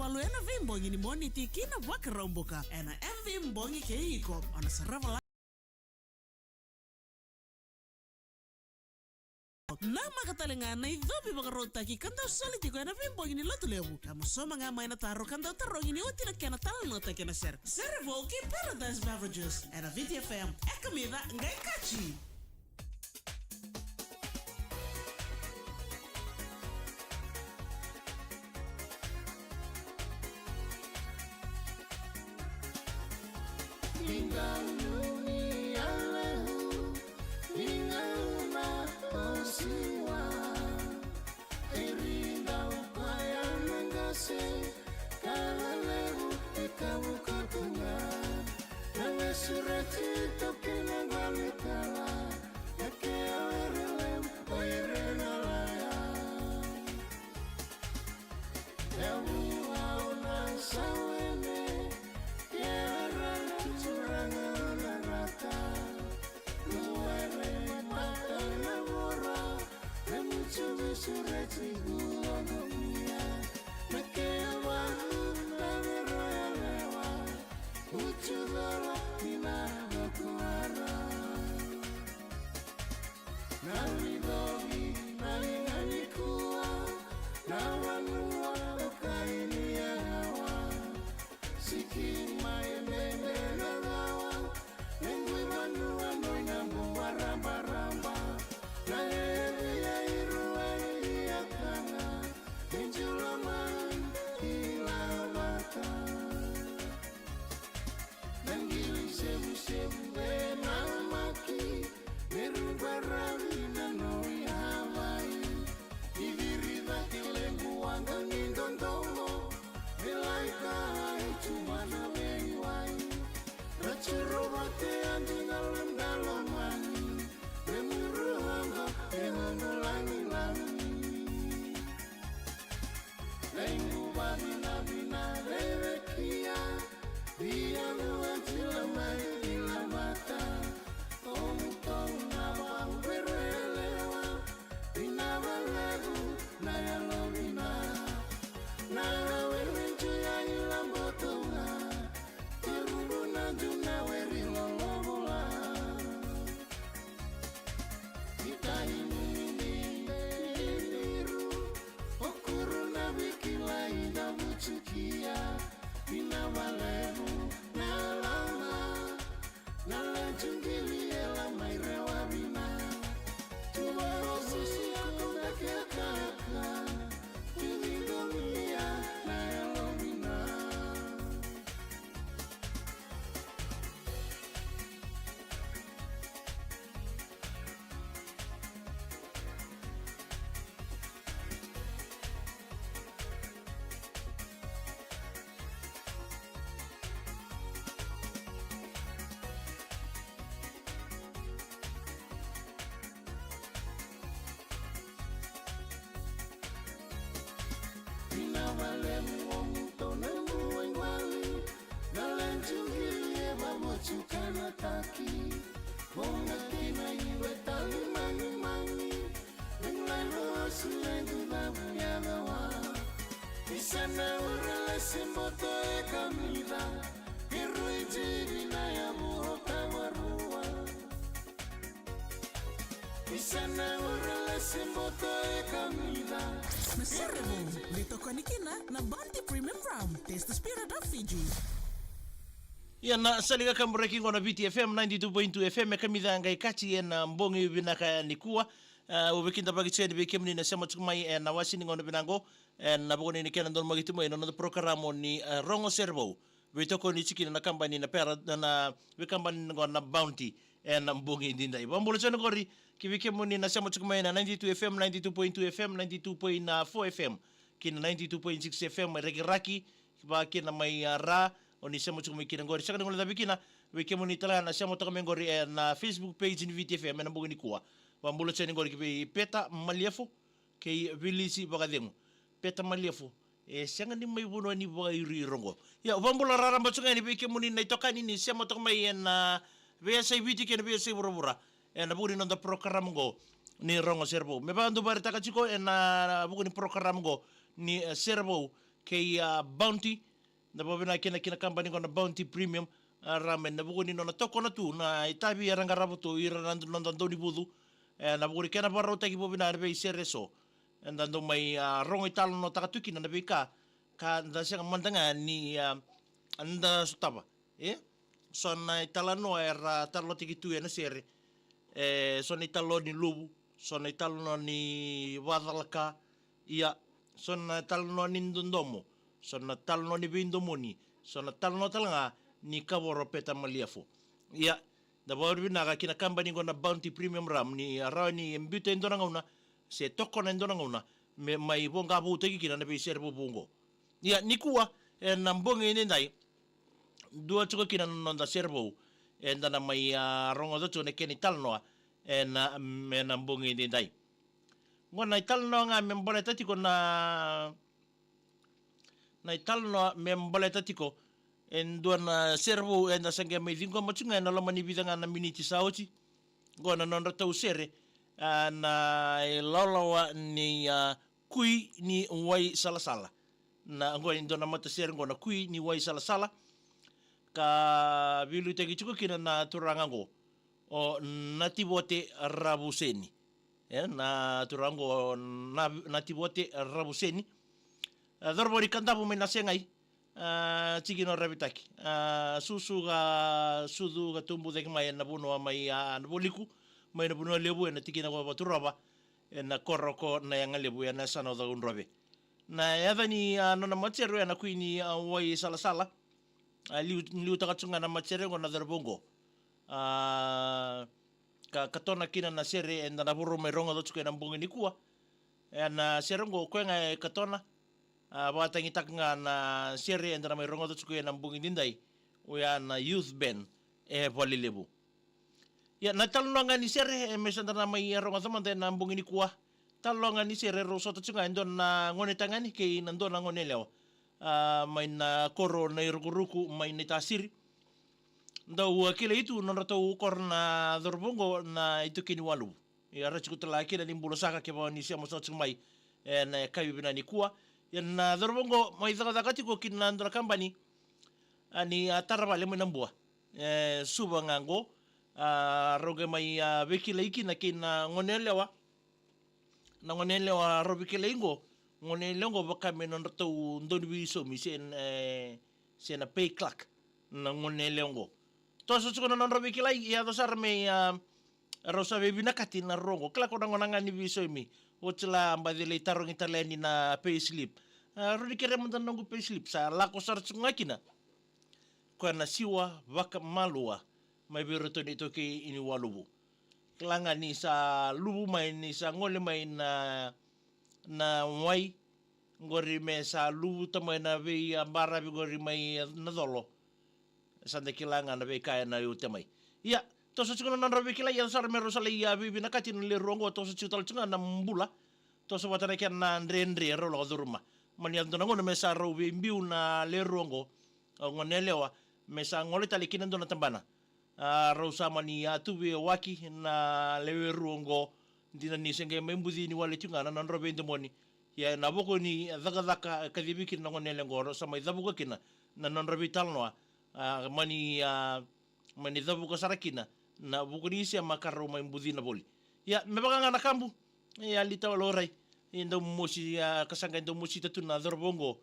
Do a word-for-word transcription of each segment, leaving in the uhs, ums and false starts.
Ena veibogi ni Moniti ki na Vakaraubuka ena M V Bogi kei iko. O na sarava la na maka tale ga na icovi vakarautaki ka dau soli tiko ena veibogi ni Lotulevu. Ka mo sauma ga mai na taro ka dau tarogi ni oti na kena talanoataki ena sere. Sere vou kei Paradise Beverages ena Viti F M. E kamica qai kaci. Ni gauna ni yalevu, ni gauna o siwa. Eri dau koya na qase, ka yalevu e kavukavu ga. Na vesureti toki na galikala, e ke a were levu o ire na laya. E vua o na sawene, ke a ra na turaga o na rata. Luere mata na vora, e mucu vesureti gulogonia. Na ke a vaku na vero yalewa, mucu dora ni na vakuara. Na vidovi na liga nikua, na vanua o kai ni yagawa. Siki mai bebe na gawa, e gui vanua noi na bua rabaraba. Na evi e irua i akana, e jula mai i lavata. Na qili sevusevu e namaki, me ruqaravi na noi yavai. Ni viri cake lequ waqa ni dodonu, me laika ai tu mana veiwai. Na curu vate a diga lomani, me muru waqa e waqa langilani. Lequ vavinavina vevekia, via lua tila mai i lavata. Tomutomu na vavere yalewa, vinava levu na yalovina. Na were juya i labotoga, terubu na juna weri lolovula. Ni tai muni biru, o kuru na vikilai na vucukia, ni na valevu na lama, na lejungili e la mai rewa vina. Tuva rosu si a konda ke a kaka, tuvi domia na yalo vina. Vinava levu o mutou na bua i wali, na leju qili e vavocu kana taki. Boga kina i vetali magimagi, e lai vosu leju na vuniagawa. Isa na ura lesi boto e kamica, e rui jivi na yavu o kavarua. Isa na ura lesi boto e kamica. Na sere vou, veitokoni kina na Bounty Premium Rum. Taste the spirit of Fiji. Ia na sali ga kaburaki qo na Viti F M ninety-two point two F M, e kamica qai kaci ena bogi vinaka nikua. A, au veikidavaki tiko yani vei kemuni na sema tiko mai ena wase ni gauna vinaka qo, ena vuku ni kena donumaki tiko mai na noda porokaramu ni, e, Rogo Sere Vou. Veitokoni tiko kina na kabani na pera, na, na veikabani qo na Bounty, ena bogi edaidai. Vakabula tiko yani qori ki vei kemuni na sema tiko mai na ninety-two F M, ninety-two point two F M, ninety-two point four F M, ki na ninety-two point six F M e Rakiraki, vaka kina mai, a, Ra, o ni sema tiko mai kina qori. Sega ni guilecavi kina vei kemuni tale ga na sema toka mai qori ena Facebook page ni Viti F M ena bogi nikua. Vakabula tiko yani qori ki vei Peta Maliafu kei Vilisi Vakacegu. Peta Maliafu, e sega ni mai vanua ni vakairoiro qo. Ia, vakabula raraba tiko ga yani vei kemuni na itokani ni sema toka mai ena veiyasai Viti kei na veiyasai vuravura ena vuku ni noda porokaramu qo ni Rogo Sere Vou. Me vakaduavatataka tiko ena vuku ni porokaramu qo ni, e, Sere Vou, kei a Bounty. Da vakavinavinaka kina ki na kabani qo na Bounty Premium, a, Ramen, ena vuku ni nona tokona tu na itavi era qarava tu o ira na noda daunivucu. E, ena vuku ni kena vakarautaki vakavinaka na veisere eso eda dau mai, a, rogo italanoataka tu kina na veika ka da sega mada ga ni, a, da sotava. E so na italanoa era talanoataki tu ena sere. E so na italanoa ni luvu, so na italanoa ni vakacalaka, ia so na italanoa ni dodomo, so na italanoa ni veidomoni, so na italanoa tale ga ni kavoro peta maliafu. Ia, da vakavinavinaka ki na kabani qo na Bounty Premium Rum ni rawa ni biuta e dua na gauna se tokona e dua na gauna me mai voqa voutaki kina na veisere vovou qo. Ia nikua, ena bogi edaidai, dua tiko kina na noda sere vou eda na mai, a, rogoca tu na kena italanoa ena, ena bogi edaidai. Qo na italanoa ga me baleta tiko na, na italanoa me baleta tiko e dua na sere vou eda sa qai mai ciqoma tu ga ena loma ni vica ga na miniti sa oti. Qo na nodratou sere, a, na ilawalawa ni, a, Kui ni Waisalasala. Na qo e dua na matasere qo na Kui ni Waisalasala. Ka veiliutaki tiko kina na turaga qo o Nativote Ravuseni. E, na turaga qo o Na-, Nativote Ravuseni. A, cauravou ni Kadavu mai Nasegai. A, tikina o Ravitaki. A, susu ka sucu ka tubu cake mai ena vanua mai, a, na Voliku, mai na Vanua Levu ena tikina ko Vaturova, ena koro ko Nayagalevu, ena yasana o Cakaudrove. Na yaca ni, a, nona matasere o ya na Kui ni, a, Waisalasala. A, liu, liutaka tu ga na matasere qo na cauravou qo. A, ka katona kina na sere eda na vakarau mai rogoca tiko ena bogi nikua. Ena sere qo o koya ga e katona, a, vakatagitaka ga na sere eda na mai rogoca tiko ena bogi edaidai, oya na Youth Band e Valelevu. Ia na italanoa ga ni sere, e, me sa da na mai rogoca mada ena bogi nikua. Italanoa ga ni sere rau sota tiko ga e dua na gone tagane kei na dua na gone yalewa, a, mai na koro Nairukuruku mai Naitasiri. Dau, a, kilai tu nodratou koro na cauravou qo na Itoki ni Waluvu. Ia ra tiko tale ga kina ni bula saka kevaka ni sema saka tiko mai ena yakavi vinaka nikua. Ia na cauravou qo mai cakacaka tiko ki na dua na kabani, a, ni, a, tara vale mai Nabua. E Suva ga qo, a, rau qai mai, a, veikilai kina kei na gone yalewa. Na gone yalewa rau veikilai qo, gone yalewa qo vaka me nodratou dauniveisaumi se, e, se na pay clerk na gone yalewa qo. Toso tiko na nodrau veikilai, e yaco sara me, a, rau sa veivinakati na rua qo. Kila ko na gauna ga ni veisaumi, oti la baci lai tarogi tale yani na pay slip. A, rau ni kerea mada na noqu pay slip, sa lako sara tiko ga kina koya na siwa vakamalua mai vei iratou na Itoki ni Waluvu. Kila ga ni sa luvu mai, ni sa gole mai na, na wai qori me sa luvuta mai na vei, a, baravi qori mai na colo. Sa da kila ga na veika ena yaco mai. Ia, toso tiko na nodrau veikilai, yaco sara me rau sa lai, a, veivinakati na lewe rua qo, toso tiko tale tiko ga na bula. Toso vata na kena dredre rau lako curuma. Mani yaco dua na gauna me sa rau veibiu na lewe rua qo, a, gone yalewa, me sa gole tale ki na dua na tabana. A, rau sa mani, a, tuvewaki na lewe rua qo, dina ni se qai mai buci ni wale tiko ga na nodrau veidomoni. Ia ena vuku ni cakacaka e kacivi kina na gone yalewa qo, rau sa mai cavuka kina na nodrau veitalanoa. A, mani, a, mani cavuka sara kina na vuku ni sema ka rau mai bucina voli. Ia me vaka ga na kabu, ia, a, li tawalaurai, e dau mosi, a, ka sa qai dau mosita tu na cauravou qo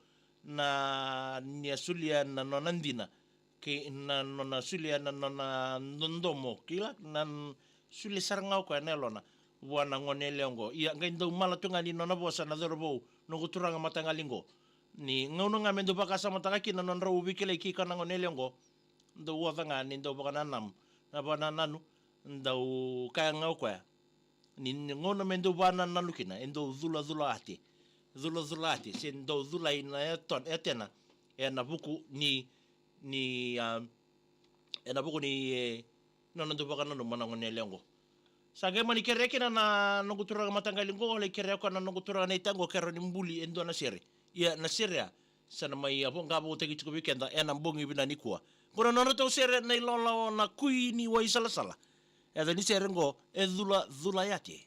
na, ni a solia na nona dina kei na nona solia na nona dodomo, kila, na n-, solia sara ga o koya na yalona vua na gone yalewa qo. Ia qai dau mala tu ga ni nona vosa na cauravou, noqu turaga mataqali qo, ni gauna ga me dau vakasamataka kina na nodrau veikilai kei koya na gone yalewa qo, dau oca ga ni dau vakananam-, na vakanananu, dau kaya ga o koya ni, ni gauna me dau vakanananu kina, e dau culacula ate. Culacula ate, se dau culai na yato-, yatena ena vuku ni, ni, a, ena vuku ni, e, nona dau vakananuma na gone yalewa qo. Sa qai mani kerea kina na noqu turaga mataqali qo, lai kerea koya na noqu turaga naita qo, kerea ni buli e dua na sere. Ia na sere ya sa na mai, a, voqa voutaki tiko vei keda ena bogi vinaka nikua. Qo na nodratou sere na ilawalawa na Kui ni Waisalasala. Yaca ni sere qo e Culacula Yate.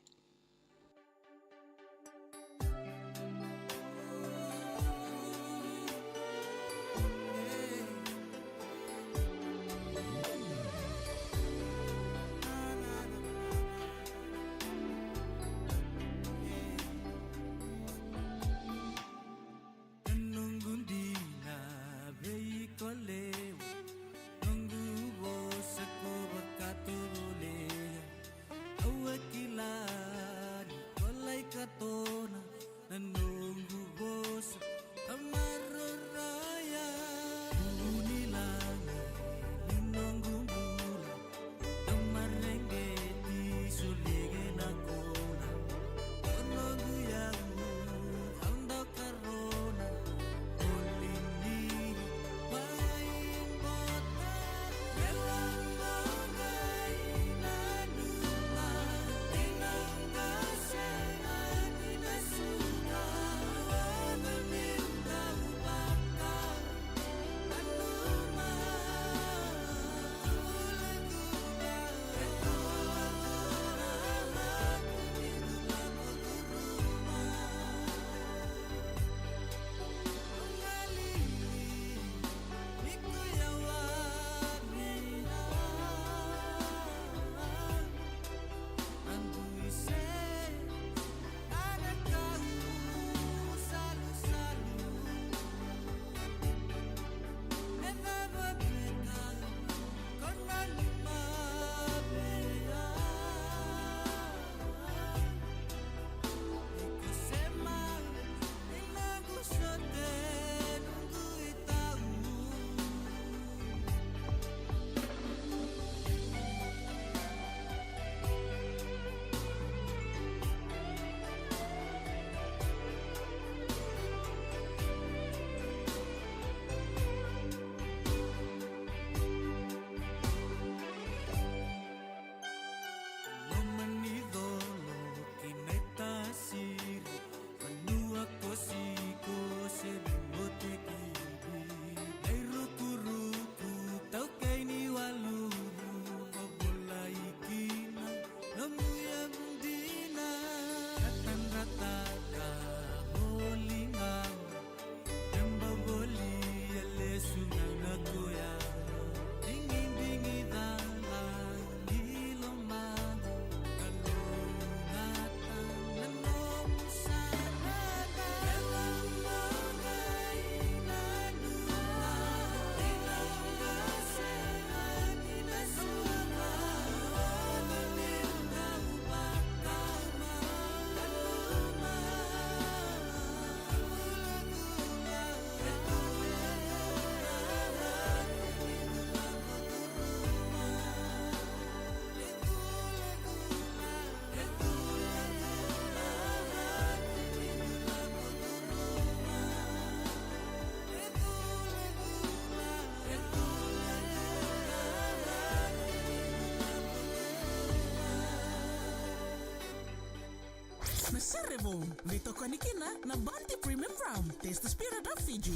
Sere vou, veitokoni kina na Bounty Premium Rum. Taste the spirit of Fiji.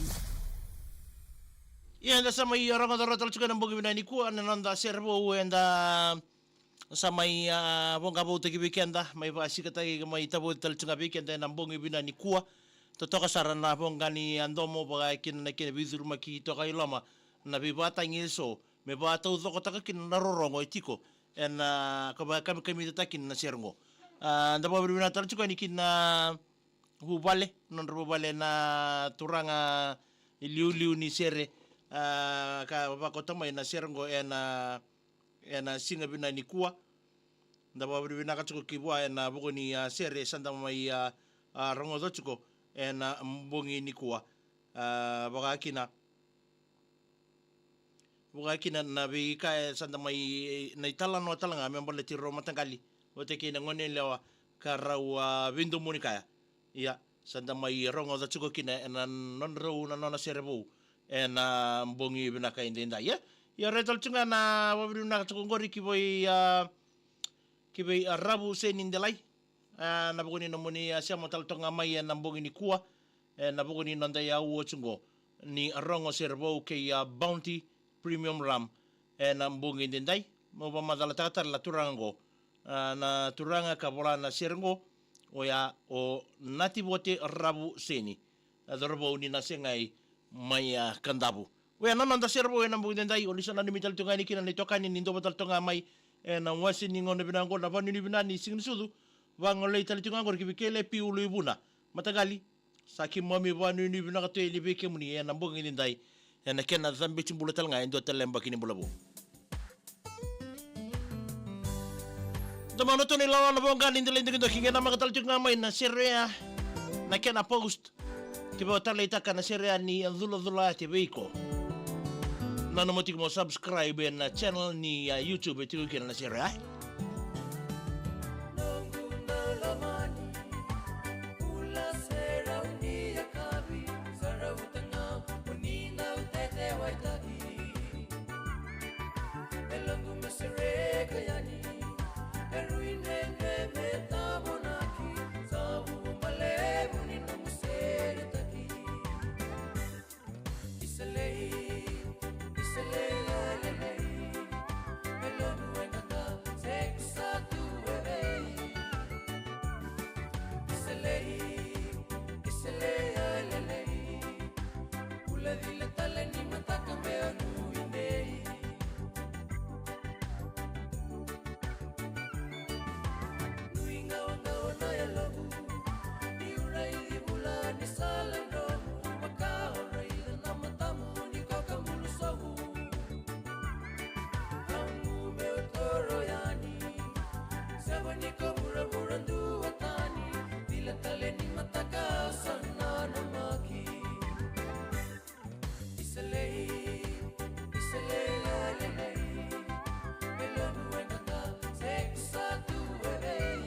Ia, eda sa mai rogoca rawa tale tiko ena bogi vinaka nikua na noda sere vou, eda sa mai, a, voqa voutaki vei keda, mai vakasikataki, mai tavoci tale tiko ga vei keda ena bogi vinaka nikua. Totoka sara na voqa ni, a, domo vaka kina na kena veicurumaki toka i loma na veivakatagi eso me vakataucokotaka kina na rorogo e tiko ena, a, ka vakakamikamitataki kina na sere oqo. A, da vakavinavinaka tale tiko yani ki na vuvale, nodra vuvale na turaga iliuliu ni sere, a, ka vakauta mai na sere oqo ena, ena siga vinaka nikua. Da vakavinavinaka tiko ki vua ena vuku ni, a, sere sa da mai, a, a, rogoca tiko ena bogi nikua. A, vaka kina, vaka kina na veika e sa da mai, na italanoa tale ga me baleti rau mataqali vata kei na gone yalewa ka rau, a, veidomoni kaya. Ia, sa da mai rogoca tiko kina ena nodrau na nona sere vou ena bogi vinaka edaidai. Ia, ia, rai tale tiko ga na vakavinavinaka tiko oqori ki vei, a, ki vei, a, Ravu Seni Delai. A, na vuku ni nomuni, a, sema tale toka ga mai ena bogi nikua, ena vuku ni noda iyau oti oqo ni rogo sere vou kei, a, Bounty Premium Rum ena bogi edaidai. Meu vakamacalataka tale na turaga oqo, a, na turaga ka vola na sere oqo, oya o Nativote Ravu Seni, a, cauravou ni Nasegai mai, a, Kadavu. Oya na noda sere vou ena bogi edaidai, o ni sa nanumi tale tiko ga yani kina na itokani ni dua tale toka ga mai ena wase ni gauna vinaka oqo, na vakanuinui vinaka ni Siga ni Sucu. Vagolei tale tiko ga oqori ki vei Kelepi Uluivuna. Mataqali, sa keimami vakanuinui vinaka tu yani vei kemuni ena bogi edaidai, ena kena cabeti bula tale ga e dua tale na yabaki ni bula vou. Domona tu na ilala na voqa ni delai dokidoki, qai namaka tale tiko ga mai na sere ya, na kena post. Ke o taleitaka na sere ya ni a culacula yate vei iko, nanuma tiko mo subscribe ena channel ni, a, YouTube e tiko kina na sere ya. Noqu na lomani, bula se rau ni yakavi, sa rauta ga mo ni dau tete waitaki. E laqu me sereka yani, e rui dredre me tavonaki, sa vuvu balevu ni noqu seretaki. Iselei, iselei, lelei, e laqu e qaqa, se kusa tu e vei. Iselei, iselei, lelei, bula cila tale ni mataka me o nui nei. Nui qawaqawa na yaloqu, niu raici bula ni sa ladromu, vaka o raica na matamu ni koka bulu sobu. Au gu meu toro yani, sewa ni ko vuravura duatani, cila tale ni mataka au sa nanamaki. Iselei, iselei, lelei, e laqu e qaqa, se kusa tu e vei.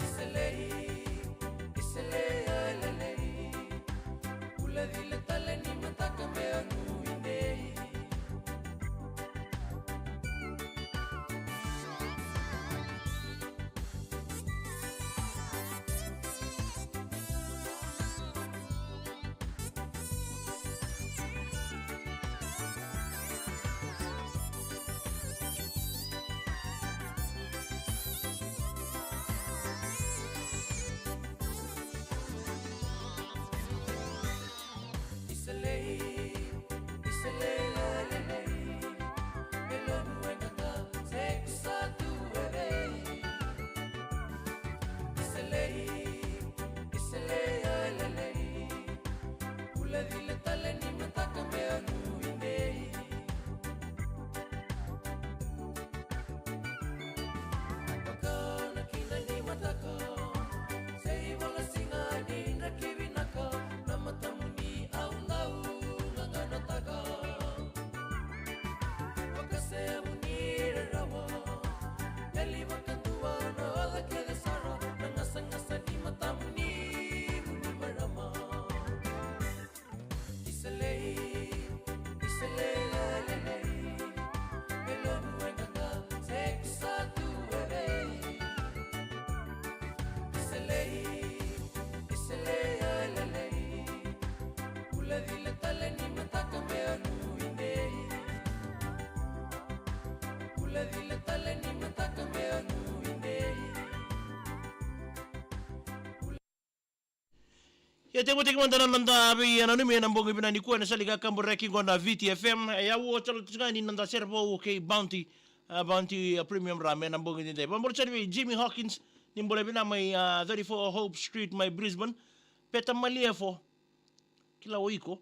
Iselei, iselei, lelei, bula cila tale ni mataka me o nui nei. Iselei, iselei, lelei, e laqu e qaqa, se kusa tu e vei. Iselei, iselei, lelei, bula cila tale ni mataka me o nui nei. Vaka na kina ni mataka, se ivola siga ni draki vinaka, na matamuni au dau qaganataka. Vakasemuni rarawa, yali vakadua na oca kece sara, na gasagasa ni matamuni vu ni marama. Kulacila tale ni mataka me o nuidei. Kulacila tale ni mataka me o nuidei. Ia, tegu teki mada na noda vei nanumi ena bogi vinaka nikua ena sala ni kakaburaki qo na Viti F M. E au o talo tu ga ni noda sere vou kei Bounty, a, Bounty, a, Premium Rum ena bogi nidai. Vabula sara vei Jimmy Hawkins, ni bula vinaka mai, a, thirty-four Hope Street mai Brisbane. Peta Maliefo, kila o iko.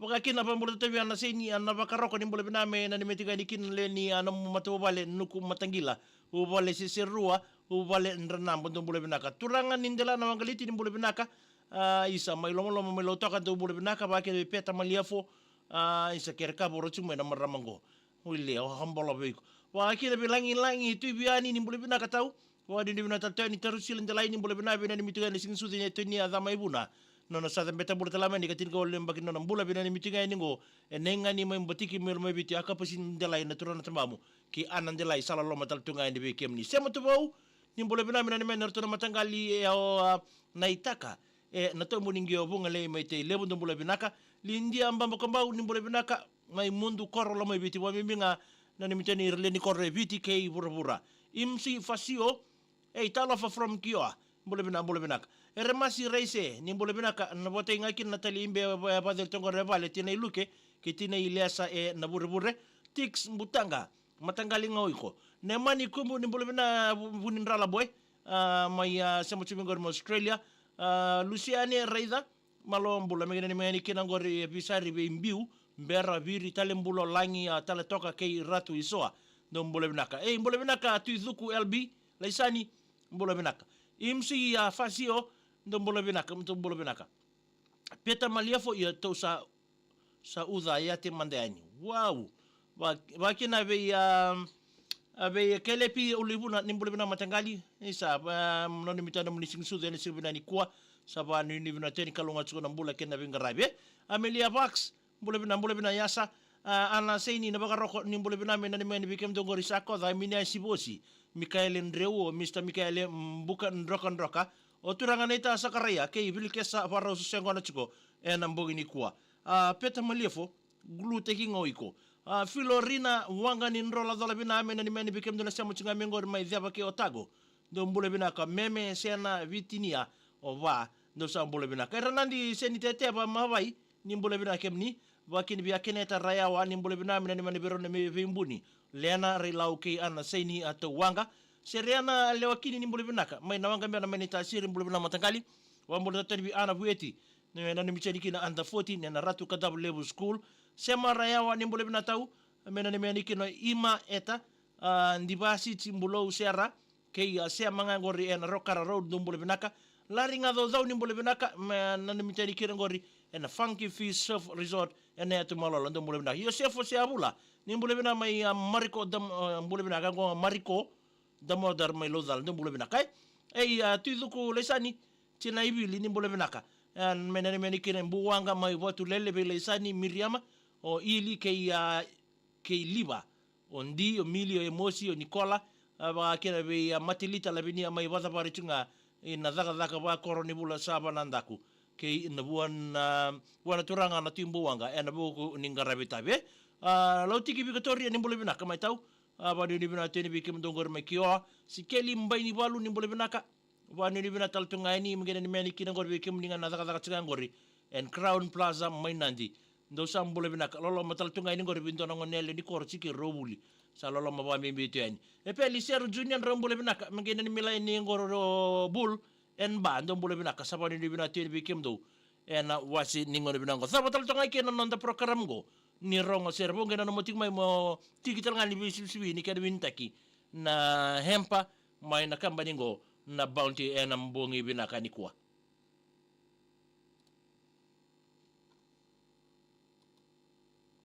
Vakakina vabula tatavi ana seni ana vakaroko ni bula vinaka me nanumi tiko yani kina le ni ana matavuvale Nuku Mataqila. Vuvale Seserua, vuvale Dranaba, dou bula vinaka. Turaga ni dela na wagaliti ni bula vinaka. A, isa mai Lomaloma mai Lautoka, dou bula vinaka. Vakakina vei Peta Maliefo. A, isa kere ka voro tu mai na marama qo. Wile, o habolo vei iko. Vakakina vei Lagilagi Tuiviani ni bula vinaka tau. Vakadinadina vinaka tale tu yani Tarusila Delai ni bula vinaka vei nanumi tu yani Sigisucu ni Toni a Cama i Vuna. Nona sa cabeta bula tale mai ni ka tinikawalu na yabaki nona bula vei nanumi tu yani qo. E nei gani mai Batiki mai Lomaiviti a Kapasi Delai na turaga na tabamu. Kei Ana Delai sa loloma tale tu ga yani vei kemuni. Sema Tuvau, ni bula vinaka me nanumi yani na ratou na mataqali e o, a, Naitaka. E na tobu ni qio Vugalei mai Tailevu, dou bula vinaka. Lidia Babakabau ni bula vinaka mai Mudu Koro Lomaiviti, vakabibi ga nanumi tu yani ira lewe ni koro e Viti kei vuravura. Imsi Fasio, ei, talofa from Kioa, bula vinaka, bula vinaka. Eremasi Raise, ni bula vinaka, na votai ga kina na tali ibe e va-, e vaceli toqori e vale, tina i Luke kei tina i Lesa e na vurevure. Tix Butaqa, mataqali ga o iko. Nemani Kubu ni bula vinaka, vu-, Vunidrala boy, a, mai, a, sema tu mai qori mai Australia. A, Lusiane Raica, malo bula, me kena ni me yani kina qori e Visari vei Biu, Bera, Viri, Talebula, Lagi, a, Taletoka kei Ratu Isoa. Dou bula vinaka. Ei, bula vinaka Tui Cuku L B, Laisani, bula vinaka. Imsi, a, Fasio, dou bula vinaka, dou bula vinaka. Peta Maliefo, ia tou sa sa uca e yate mada yani. Wow. Va-, vakina vei, a, a, vei Kelepi Ulivuna ni bula vinaka mataqali. Isa, a, nanumi tu na nomuni Sigisucu ena siga vinaka nikua. Sa vanuinui vinaka tu yani, kalougatataka na bula kei na veiqaravi. Amelia Vax, bula vinaka, bula vinaka Yasa. A, Ana Seini na vakaroko ni bula vinaka me nanumi yani vei kemudou qori sa koca, Minia Sivosi, Mikaele Dreu, Mister Mikaele, mm, Buka Drokadroka. O turaga Naita Sakaraia kei Vilikesa Varau sa segona tiko ena bogi nikua. A, Peta Maliefo, gluteki ga o iko. A, Filorina Waqa ni Drolacola vinaka me nanumi yani vei kemudou na sema tu ga mai qori mai Ceva kei Otago. Dou bula vinaka Meme Sena Vitinia o Va, dou sa bula vinaka. Era Nadi Seni Teteva Mavai, ni bula vinaka kemuni. Vakina vei Akeneta Rayawa, ni bula vinaka me nanumi yani vei rau na me veibuni. Lena Railau kei Ana Seini a Tauwaqa. Sereana Lewakini ni bula vinaka mai Nawaqabena mai Naitasiri, bula vinaka mataqali. Vabula tani vei Ana Vueti, ni nanumi tu yani kina under fourteen ena Ratu Kadavulevu School. Sema Rayawa ni bula vinaka tau, me nanumi yani kina Ima Eta, a, Divasiti Bulou Sera, kei a Sema ga qori ena Rokara Road, dou bula vinaka. Lari Gacaucau ni bula vinaka, me nanumi tu yani kina qori ena Funky Fish Surf Resort ena yatu Malolo, dou bula vinaka. Iosefo Seavula ni bula vinaka mai, a, Mariko, dam-, a, bula vinaka qo Mariko Damodar mai Laucala, dou bula vinaka. E, ei, a, Tui Cuku Laisani, tina i Vili ni bula vinaka. E, me nanumi yani kina Buwaqa mai Vatulele vei Laisani, Miriama, o Ili kei, a, kei Liva, o Di, o Mili, o Emosi, o Nikola, a, vakakina vei, a, Matilita Lavinia mai Vacavari tu ga ina cakacaka vakoro ni vula sa vanadaku. Kei na vua na, vua na turaga na Tui Buwaqa ena vuku ni qaravi tavi. A, Lautiki Vikatoria ni bula vinaka mai tau. A, vanuinui vinaka tu yani vei kemudou qori mai Kioa. Sikeli Bainivalu ni bula vinaka. Vanuinui vinaka tale tu ga yani, me kena ni me yani kina qori vei kemuni ga na cakacaka tiko ga qori ena Crown Plaza mai Nadi. Dou sa bula vinaka, loloma tale tu ga yani qori vei dua na gone yalewa ni koro tiko e Rovuli. Sa loloma vakabibi tu yani. E Peli Seru Junior, drau bula vinaka, me kena ni milai ni qori o Bull and Bar, dou bula vinaka, sa vanuinui vinaka tu yani vei kemudou ena wase ni gauna vinaka qo. Cava tale toka ga kei na noda program qo ni rogo sere, vou qai nanuma tiko mai mo tiki tale ga ni veisivisivi ni kena vinitaki na hemper mai na kabani qo na Bounty ena bogi vinaka nikua.